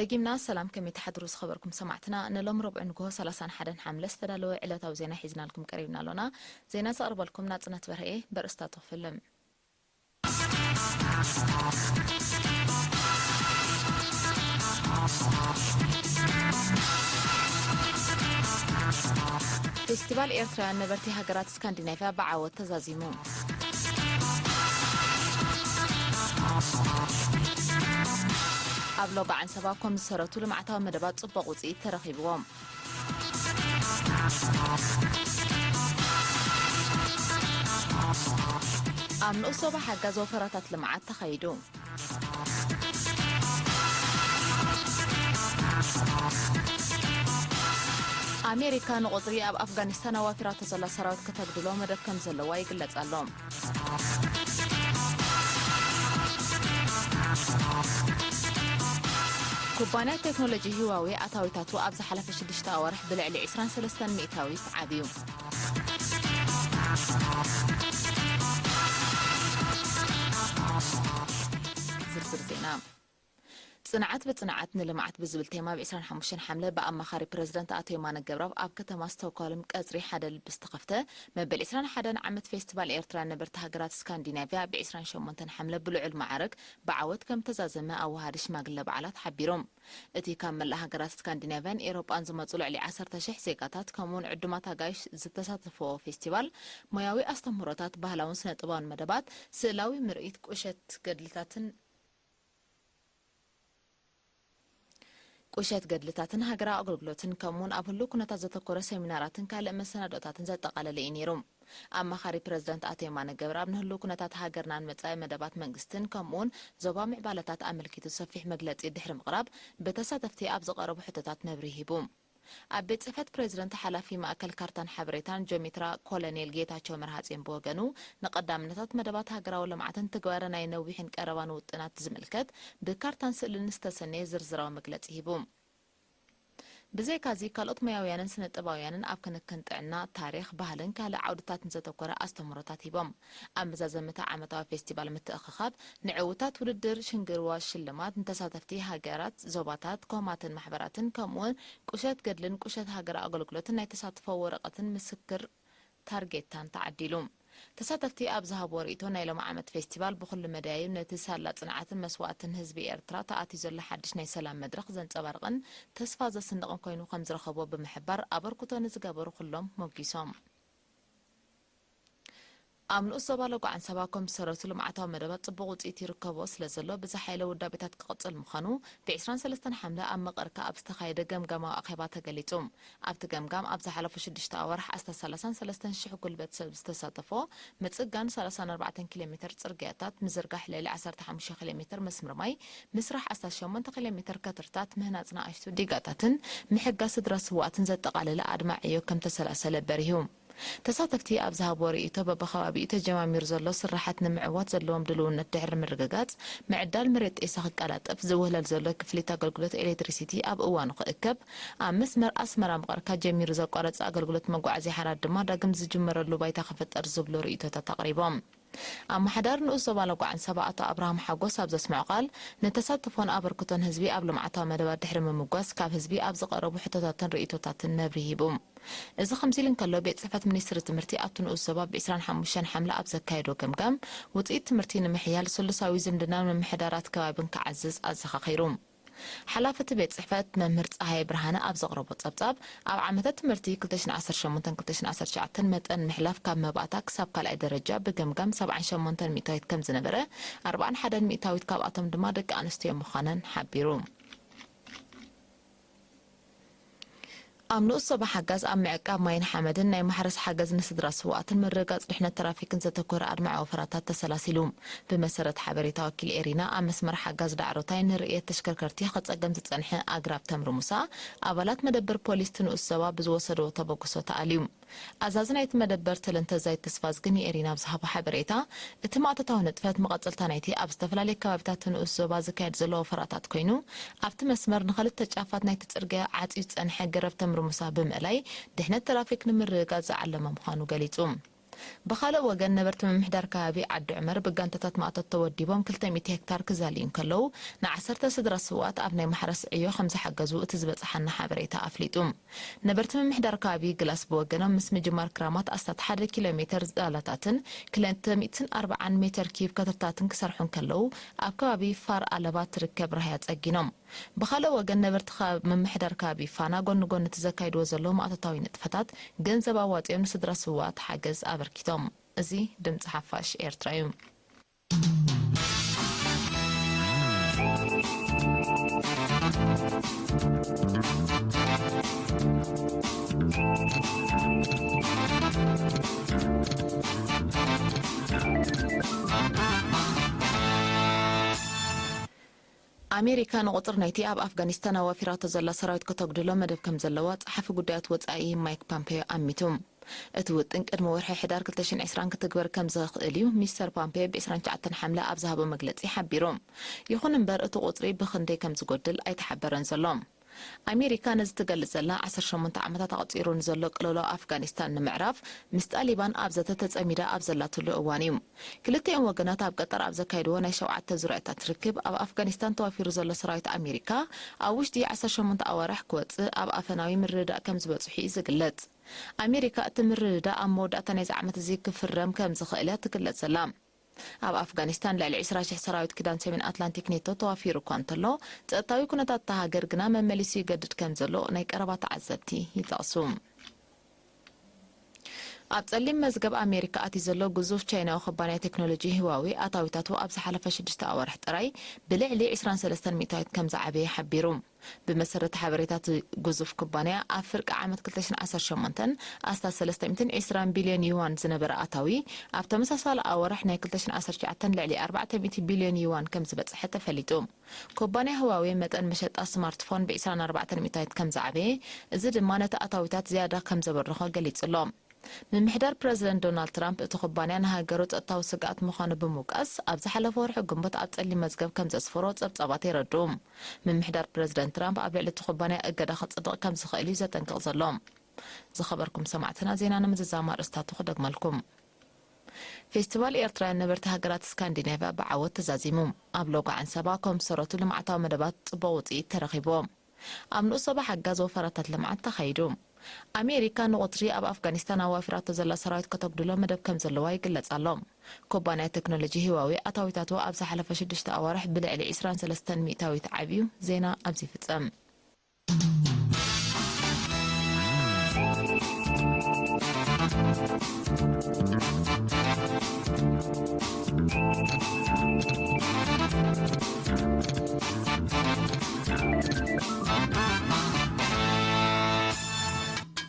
ደጊምና ሰላም፣ ከመይ ትሓድሩ ዝኸበርኩም ሰማዕትና? ንሎም ረቡዕ ንግሆ ሰላሳን ሓደን ሓምለ ዝተዳለወ ዕለታዊ ዜና ሒዝናልኩም ቀሪብና ኣሎና። ዜና ዘቕርበልኩም ናጽነት በርሀ እየ። በርእስታቱ ክፍልም። ፌስቲቫል ኤርትራውያን ነበርቲ ሃገራት ስካንዲናቭያ ብዓወት ተዛዚሙ። ኣብ ሎጋ ዓንሰባ ኮም ዝሰረቱ ልምዓታዊ መደባት ጽቡቕ ውጽኢት ተረኺብዎም። ኣብ ንኡስ ዞባ ሓጋዝ ወፈራታት ልምዓት ተኻይዱ። ኣሜሪካ ንቑጽሪ ኣብ ኣፍጋኒስታን ኣዋፊራቶ ዘላ ሰራዊት ከተጉድሎ መደብ ከም ዘለዋ ይግለጽ ኣሎ። ኩባንያ ቴክኖሎጂ ህዋዌ ኣታዊታቱ ኣብ ዝሓለፈ ሽዱሽተ ኣዋርሕ ብልዕሊ ዕስራን ሰለስተን ሚእታዊት ዓብዩ። ዝርዝር ዜና። ጽንዓት ብጽንዓት ንልምዓት ብዝብል ቴማ፣ ብ ዕስራን ሓሙሽተን ሓምለ ብኣማኻሪ ፕረዚደንት ኣቶ የማነ ገብረኣብ ኣብ ከተማ ስቶክሆልም ቀጽሪ ሓደ ልቢ ዝተኸፍተ መበል ዕስራን ሓደን ዓመት ፌስቲቫል ኤርትራውያን ነበርቲ ሃገራት ስካንዲናቭያ፣ ብ ዕስራን ሸሞንተን ሓምለ ብልዑል መዓርግ ብዓወት ከም ተዛዘመ ኣዋሃዲ ሽማግለ በዓላት ሓቢሮም። እቲ ካብ መላእ ሃገራት ስካንዲናቭያን ኤውሮጳን ዝመጹ ልዕሊ ዓሰርተ ሽሕ ዜጋታት፣ ከምኡውን ዕዱማት ኣጋይሽ ዝተሳተፍዎ ፌስቲቫል፣ ሞያዊ ኣስተምህሮታት፣ ባህላውን ስነ-ጥበባውን መደባት፣ ስእላዊ ምርኢት፣ ቁሸት ገድልታትን ቁሸት ገድልታትን ሃገራዊ ኣገልግሎትን፣ ከምኡውን ኣብ ህሉው ኩነታት ዘተኮረ ሰሚናራትን ካልእ መሰናዶታትን ዘጠቓለለ እዩ ነይሩ። ኣማኻሪ ፕረዚደንት ኣቶ የማነ ገብረኣብ ንህሉው ኩነታት ሃገርናን መጻኢ መደባት መንግስትን፣ ከምኡውን ዞባ ምዕባለታት ኣመልኪቱ ሰፊሕ መግለጺ ድሕሪ ምቕራብ፣ ብተሳተፍቲ ኣብ ዝቐረቡ ሕቶታት መብርሂ ሂቡ። ኣብ ቤት ጽሕፈት ፕረዚደንት ሓላፊ ማእከል ካርታን ሓበሬታን ጆሜትራ ኮሎኔል ጌታቸው መርሃጽዮን ብወገኑ፣ ንቐዳምነታት መደባት ሃገራዊ ልምዓትን ትግባረ ናይ ነዊሕን ቀረባን ውጥናት ዝምልከት ብካርታን ስእልን ዝተሰነየ ዝርዝራዊ መግለጺ ሂቡ። ብዘይካዚ፣ ካልኦት ሞያውያንን ስነ-ጥበባውያንን ኣብ ክንክን ጥዕና፣ ታሪኽ፣ ባህልን ካልእ ዓውድታትን ዘተኮረ ኣስተምህሮታት ሂቦም። ኣብ መዛዘሚ እቲ ዓመታዊ ፌስቲቫል ምትእኽኻብ፣ ንዕዉታት ውድድር ሽንግርዋ ሽልማት፣ ንተሳተፍቲ ሃገራት፣ ዞባታት፣ ኮማትን ማሕበራትን፣ ከምኡውን ቁሸት ገድልን ቁሸት ሃገራዊ ኣገልግሎትን ናይ ተሳትፎ ወረቐትን ምስክር ታርጌታን ተዓዲሉ። ተሳተፍቲ ኣብ ዝሃብዎ ርእይቶ፣ ናይ ሎሚ ዓመት ፌስቲቫል ብኹሉ መዳዩ ነቲ ሳላ ጽንዓትን መስዋእትን ህዝቢ ኤርትራ ተኣትዩ ዘሎ ሓድሽ ናይ ሰላም መድረኽ ዘንጸባርቕን ተስፋ ዘስንቕን ኮይኑ ከም ዝረኸብዎ ብምሕባር፣ ኣበርክቶ ንዝገበሩ ኩሎም ሞጊሶም። ኣብ ንኡስ ዞባ ሎጎ ዓንሰባ ኮም ዝሰረቱ ልምዓታዊ መደባት ጽቡቕ ውጽኢት ይርከቦ ስለ ዘሎ፣ ብዝሓየለ ውዳቤታት ክቕጽል ምዃኑ ብ ዕስራን ሰለስተን ሓምለ ኣብ መቐርካ ኣብ ዝተኻየደ ገምጋማዊ ኣኼባ ተገሊጹ። ኣብቲ ገምጋም፣ ኣብ ዝሓለፉ ሽዱሽተ ኣዋርሕ ኣስታት ሰላሳን ሰለስተን ሽሕ ጉልበት ሰብ ዝተሳተፎ ምጽጋን ሰላሳን ኣርባዕተን ኪሎ ሜተር ጽርግያታት፣ ምዝርጋሕ ልዕሊ ዓሰርተ ሓሙሽተ ኪሎ ሜተር መስመር ማይ፣ ምስራሕ ኣስታት ሸሞንተ ኪሎ ሜተር ከትርታት፣ ምህናጽ ንኣሽቱ ዲጋታትን ምሕጋዝ ስድራ ስዉኣትን ዘጠቓለለ ኣድማዒ ዕዮ ከም ተሰላሰለ በሪሁ። ተሳተፍቲ ኣብ ዝሃብዎ ርእይቶ፣ በብኸባቢኡ ተጀማሚሩ ዘሎ ስራሓት ንምዕዋት ዘለዎም ድልውነት ድሕሪ ምርግጋጽ፣ ምዕዳል መሬት ጤሳ ክቀላጠፍ፣ ዝውህለል ዘሎ ክፍሊት ኣገልግሎት ኤሌክትሪሲቲ ኣብ እዋኑ ክእከብ፣ ኣብ መስመር ኣስመራ ምቐርካ ጀሚሩ ዘቋረጸ ኣገልግሎት መጓዓዝያ ሓራ ድማ ዳግም ዝጅመረሉ ባይታ ክፍጠር ዝብሉ ርእይቶታት ኣቕሪቦም። ኣመሓዳሪ ንኡስ ዞባ ሎጎ ዓንሰባ ኣቶ ኣብርሃም ሓጎስ ኣብ ዘስምዖ ቃል፣ ንተሳትፎን ኣበርክቶን ህዝቢ ኣብ ልምዓታዊ መደባት ድሕሪ ምምጓስ፣ ካብ ህዝቢ ኣብ ዝቐረቡ ሕቶታትን ርእይቶታትን መብርሂ ሂቡ። እዚ ከምዚ ኢሉ እንከሎ፣ ቤት ጽሕፈት ሚኒስትሪ ትምህርቲ ኣብቲ ንኡስ ዞባ ብ ዕስራን ሓሙሽተን ሓምለ ኣብ ዘካየዶ ገምጋም፣ ውጽኢት ትምህርቲ ንምሕያል፣ ስሉሳዊ ዝምድናን ምምሕዳራት ከባብን ክዓዝዝ ኣዘኻኺሩ። ሓላፊ እቲ ቤት ጽሕፈት መምህር ጸሃየ ብርሃነ ኣብ ዘቕረቦ ጸብጻብ፣ ኣብ ዓመተ ትምህርቲ ክልተ ሽሕን ዓሰርተ ሸሞንተን ክልተ ሽሕን ዓሰርተ ትሽዓተን መጠን ምሕላፍ ካብ መባእታ ክሳብ ካልኣይ ደረጃ ብገምጋም ሰብዓን ሸሞንተን ሚእታዊት ከም ዝነበረ፣ ኣርባዓን ሓደን ሚእታዊት ካብኣቶም ድማ ደቂ ኣንስትዮ ምዃነን ሓቢሩ። ኣብ ንኡስ ዞባ ሓጋዝ ኣብ ምዕቃብ ማይን ሓመድን ናይ ማሕረስ ሓገዝ ንስድራ ስውኣትን ምርግጋጽ ድሕነት ትራፊክን ዘተኮረ ኣድማዒ ወፈራታት ተሰላሲሉ። ብመሰረት ሓበሬታ ወኪል ኤሪና፣ ኣብ መስመር ሓጋዝ ዳዕሮታይ ንርእየት ተሽከርከርቲ ክጸገም ዝጸንሐ ኣግራብ ተምሪ ሙሳ፣ ኣባላት መደበር ፖሊስ እቲ ንኡስ ዞባ ብዝወሰድዎ ተበግሶ ተኣልዩ። ኣዛዚ ናይቲ መደበር ተለንተ ዛይድ ተስፋዝጊ ንኤሪና ኣብ ዝሃቦ ሓበሬታ፣ እቲ ማእቶታዊ ንጥፈት መቐጸልታ ናይቲ ኣብ ዝተፈላለየ ከባቢታት ንኡስ ዞባ ዝካየድ ዘሎ ወፈራታት ኮይኑ፣ ኣብቲ መስመር ንኽልተ ጫፋት ናይቲ ጽርግያ ዓጽዩ ዝጸንሐ ገረብ ተምሪ ሙሳ ብምእላይ፣ ድሕነት ትራፊክ ንምርግጋጽ ዝዓለመ ምዃኑ ገሊጹ። ብኻልእ ወገን፣ ነበርቲ ምምሕዳር ከባቢ ዓዲ ዑመር ብጋንታታት ማእቶት ተወዲቦም ክልተ ሚእቲ ሄክታር ክዛልዩ እንከለዉ፣ ንዓሰርተ ስድራ ስውኣት ኣብ ናይ ማሕረስ ዕዮ ከም ዝሓገዙ እቲ ዝበጽሓና ሓበሬታ ኣፍሊጡ። ነበርቲ ምምሕዳር ከባቢ ግላስ ብወገኖም፣ ምስ ምጅማር ክራማት ኣስታት ሓደ ኪሎ ሜተር ዛላታትን ክልተ ሚእትን ኣርባዓን ሜተር ኪዩብ ከትርታትን ክሰርሑ እንከለዉ፣ ኣብ ከባቢ ፋር ኣለባ ትርከብ ራህያ ጸጊኖም። ብኻልእ ወገን፣ ነበርቲ ምምሕዳር ከባቢ ፋና ጎኒ ጎኒ እቲ ዘካይድዎ ዘለዉ ማእቶታዊ ንጥፈታት፣ ገንዘብ ኣዋጺኦም ንስድራ ስውኣት ሓገዝ ኣበርኪቶም። እዚ ድምጺ ሓፋሽ ኤርትራ እዩ። ኣሜሪካ ንቑጽሪ ናይቲ ኣብ ኣፍጋኒስታን ኣዋፊራቶ ዘላ ሰራዊት ከተጉድሎ መደብ ከም ዘለዋ ጸሓፊ ጉዳያት ወጻኢ ማይክ ፖምፔዮ ኣሚቱ። እቲ ውጥን ቅድሚ ወርሒ ሕዳር ክልተ ሽሕን ዕስራን ክትግበር ከም ዝኽእል እዩ ሚስተር ፖምፔዮ ብ ዕስራን ትሽዓተን ሓምለ ኣብ ዝሃቦ መግለጺ ሓቢሩ። ይኹን እምበር፣ እቲ ቁጽሪ ብኽንደይ ከም ዝጎድል ኣይተሓበረን ዘሎ። ኣሜሪካ ነዚ ትገልጽ ዘላ፣ ዓሰርተ ሸሞንተ ዓመታት ኣቑጺሩ ንዘሎ ቅልውላው ኣፍጋኒስታን ንምዕራፍ ምስ ጣሊባን ኣብ ዘተ ተጸሚዳ ኣብ ዘላትሉ እዋን እዩ። ክልቲኦም ወገናት ኣብ ቀጠር ኣብ ዘካየድዎ ናይ ሸውዓተ ዙርያታት ርክብ፣ ኣብ ኣፍጋኒስታን ተዋፊሩ ዘሎ ሰራዊት ኣሜሪካ ኣብ ውሽጢ ዓሰርተ ሸሞንተ ኣዋርሕ ክወጽእ ኣብ ኣፈናዊ ምርድዳእ ከም ዝበጽሑ እዩ ዝግለጽ። ኣሜሪካ እቲ ምርድዳእ ኣብ መወዳእታ ናይዚ ዓመት እዚ ክፍረም ከም ዝኽእል እያ ትግለጽ ዘላ። ኣብ ኣፍጋኒስታን ልዕሊ ዕስራ ሽሕ ሰራዊት ኪዳን ሰሜን ኣትላንቲክ ኔቶ ተዋፊሩ እኳ እንተሎ፣ ጸጥታዊ ኩነታት እታ ሃገር ግና መመሊሱ ይገድድ ከም ዘሎ ናይ ቀረባ ተዓዘብቲ ይጠቕሱ። ኣብ ጸሊም መዝገብ ኣሜሪካ ኣትዩ ዘሎ ግዙፍ ቻይናዊ ኩባንያ ቴክኖሎጂ ህዋዌ፣ ኣታዊታቱ ኣብ ዝሓለፈ ሽዱሽተ ኣዋርሕ ጥራይ ብልዕሊ ዕስራን ሰለስተን ሚእታዊት ከም ዝዓበየ ሓቢሩ። ብመሰረት ሓበሬታ እቲ ግዙፍ ኩባንያ፣ ኣብ ፍርቂ ዓመት ክልተ ሽሕን ዓሰርተ ሸሞንተን ኣስታት ሰለስተ ሚእትን ዕስራን ቢልዮን ዩዋን ዝነበረ ኣታዊ፣ ኣብ ተመሳሳሊ ኣዋርሕ ናይ ክልተ ሽሕን ዓሰርተ ትሽዓተን ልዕሊ ኣርባዕተ ሚእቲ ቢልዮን ዩዋን ከም ዝበጽሐ ተፈሊጡ። ኩባንያ ህዋዌ መጠን መሸጣ ስማርትፎን ብ ዕስራን ኣርባዕተን ሚእታዊት ከም ዝዓበየ፣ እዚ ድማ ነቲ ኣታዊታት ዝያዳ ከም ዘበርኾ ገሊጹ ኣሎ። ምምሕዳር ፕረዚደንት ዶናልድ ትራምፕ፣ እቲ ኩባንያ ንሃገሩ ጸጥታዊ ስግኣት ምዃኑ ብምውቃስ፣ ኣብ ዝሓለፈ ወርሒ ግንቦት ኣብ ጸሊም መዝገብ ከም ዘስፈሮ ጸብጻባት የረድኡ። ምምሕዳር ፕረዚደንት ትራምፕ ኣብ ልዕሊ እቲ ኩባንያ እገዳ ክጽድቕ ከም ዝኽእል እዩ ዘጠንቅቕ ዘሎ። ዝኸበርኩም ሰማዕትና፣ ዜና ንምዝዛም ኣርእስታቱ ክደግመልኩም። ፌስቲቫል ኤርትራውያን ነበርቲ ሃገራት ስካንዲኔቭያ ብዓወት ተዛዚሙ። ኣብ ሎጎ ዓንሰባ ከም ዝሰረቱ ልምዓታዊ መደባት ጽቡቕ ውጽኢት ተረኺብዎ። ኣብ ንኡስ ዞባ ሓጋዝ ወፈራታት ልምዓት ተኻይዱ። ኣሜሪካ ንቑጽሪ ኣብ ኣፍጋኒስታን ኣዋፊራቶ ዘላ ሰራዊት ከተጉድሎ መደብ ከም ዘለዋ ይግለጽ ኣሎ። ኩባንያ ቴክኖሎጂ ህዋዌ ኣታዊታቱ ኣብ ዝሓለፈ ሽዱሽተ ኣዋርሕ ብልዕሊ ዕስራን ሰለስተን ሚእታዊት ዓብዩ። ዜና ኣብዚ ይፍጸም።